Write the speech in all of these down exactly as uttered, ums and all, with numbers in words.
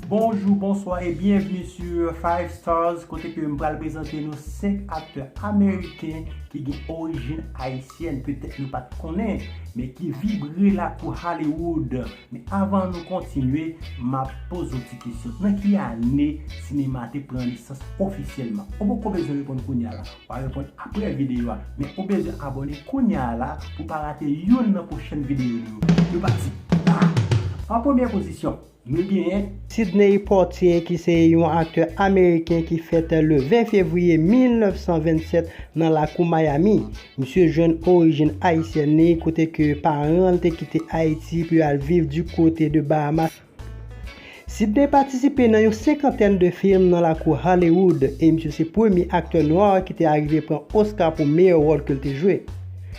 Bonjou, bonswa e byenvni sur Five Stars, kote ke m pral prezante nou senk aktè ameriken ki gen orijin ayisyèn, petèt nou pa t konnen, men ki vibre lakou Hollywood. Men avan nou kontinye, m ap poze w ti kesyon. Nan ki ane sinema te pran nesans ofisyèlman? Ou poko bezwen reponn kounye a la. W a reponn apre videyo a. Men ou bezwen abòne kounye a la pou w pa rate youn nan pwochèn videyo nou yo. Nou pati la! An premye pozisyon, nou genyen Sidney Poitier, ki se yon aktè ameriken ki fèt le ven fevriye mil nèf san vennsèt nan lakou Miami. Misye jwenn orijin ayisyèn li, kote ke paran l te kite Ayiti pou y al viv di kote de Bahamas. Sidney patisipe nan yon senkantèn de fim nan lakou Hollywood, e misye se premye aktè nwa ki te arive pran Oscar pou meyè wòl ke l te jwe.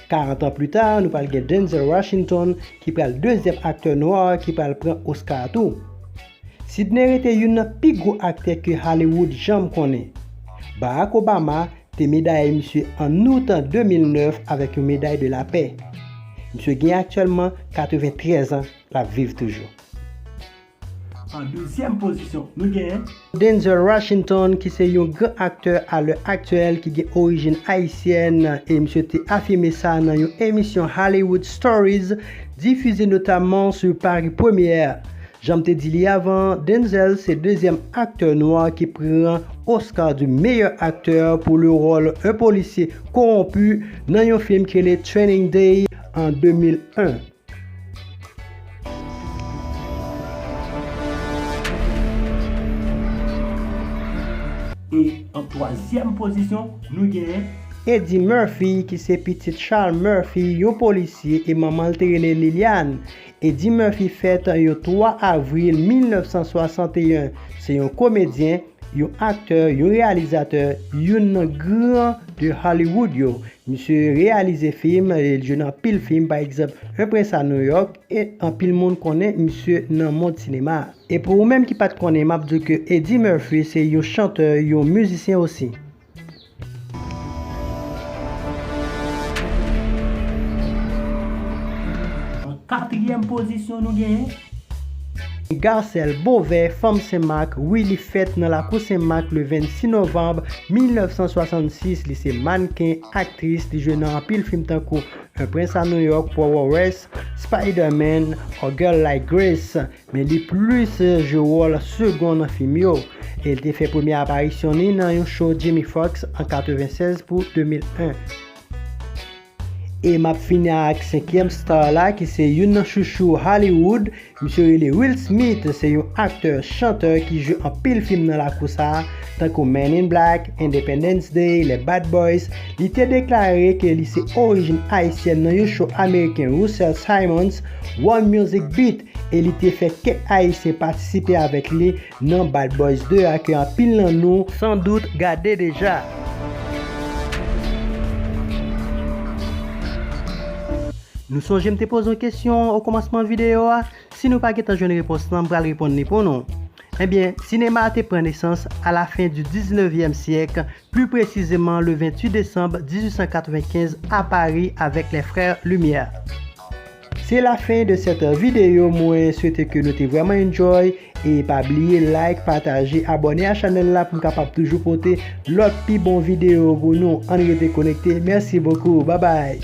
Karant an pli ta, nou pral gen Denzel Washington, ki pral dezyèm aktè nwa ki pral pran Oscar tou. Sidney rete youn nan pi gwo aktè ke Hollywood janm konnen. Barack Obama te medaye misye an out de mil nèf avèk yon meday de lapè. Misye gen aktyèlman katreventrèz an, l ap viv toujou. An dezyèm pozisyon, nou genyen Denzel Washington, ki se yon gran aktè a lè aktyèl ki gen orijin ayisyèn, e misye te afime sa nan yon emisyon Hollywood Stories, difize notaman sou Paris Première. Jan m te di li avan, Denzel se dezyèm aktè nwa ki pran Oscar du meilleur acteur pour le rôle un policier corrompu nan yon fim ki rele Training Day an de mil en. E an twazyèm pozisyon, nou genyen Eddie Murphy, ki se pitit Charles Murphy, yon polisye, e manman l te rele Lillian. Eddie Murphy fèt yon twa avril mil nèf san swasanteyen. Se yon komedyen, yon aktè, yon reyalizatè, youn nan gran de Hollywood yo. Misye reyalize fim, e l jwe nan anpil fim, pa egzanp, Un Prince à New York, e anpil moun konnen misye nan mond sinema a. E pou ou menm ki pa t konnen, m ap di w ke Eddie Murphy se yon chantè, yon mizisyen osi. An katriyèm pozisyon, nou genyen Garcelle Beauvais, fanm Senmak. Wi, li fèt nan lakou Senmak le vennsis novanm mil nèf san swasannsis. Li se mannken, aktris, li jwe nan anpil fim tankou Un Prince à New York, Power Race, Spider-Man, A Girl Like Grace. Men li plis jwe wòl segon nan fim yo. E li te fè premye aparisyon li nan yon show Jamie Foxx an katrevennsèz pou de mil en. E m ap fini ak senkyèm star la, ki se youn nan chouchou Hollywood. Misye rele Will Smith, se yon aktè, chantè ki jwe anpil fim nan lakou sa a, tankou Men in Black, Independence Day, Les Bad Boys. Li te deklare ke li se orijin ayisyèn nan yon show ameriken Russell Simmons, One Music Beat, e li te fè kèk ayisyen patisipe avèk li nan Bad Boys de a ke anpil nan nou, san dout, gade deja. Nou sonje m te poze yon kesyon o kòmansman videyo a? Si nou pa gentan jwenn repons lan, m pral reponn li pou nou. Ebyen, sinema a te pran nesans à la fin du dix-neuvième siècle, plus précisément le vingt-huit décembre dix-huit cent quatre-vingt-quinze à Paris avec les frères Lumière. Se lafen de sèt videyo, mwen swete ke nou te vrèman enjoy, e pa bliye like, pataje, abòne a chanèl la pou m kapab toujou pote lòt pi bon videyo pou nou. Ann rete konekte, mèsi bokou, babay.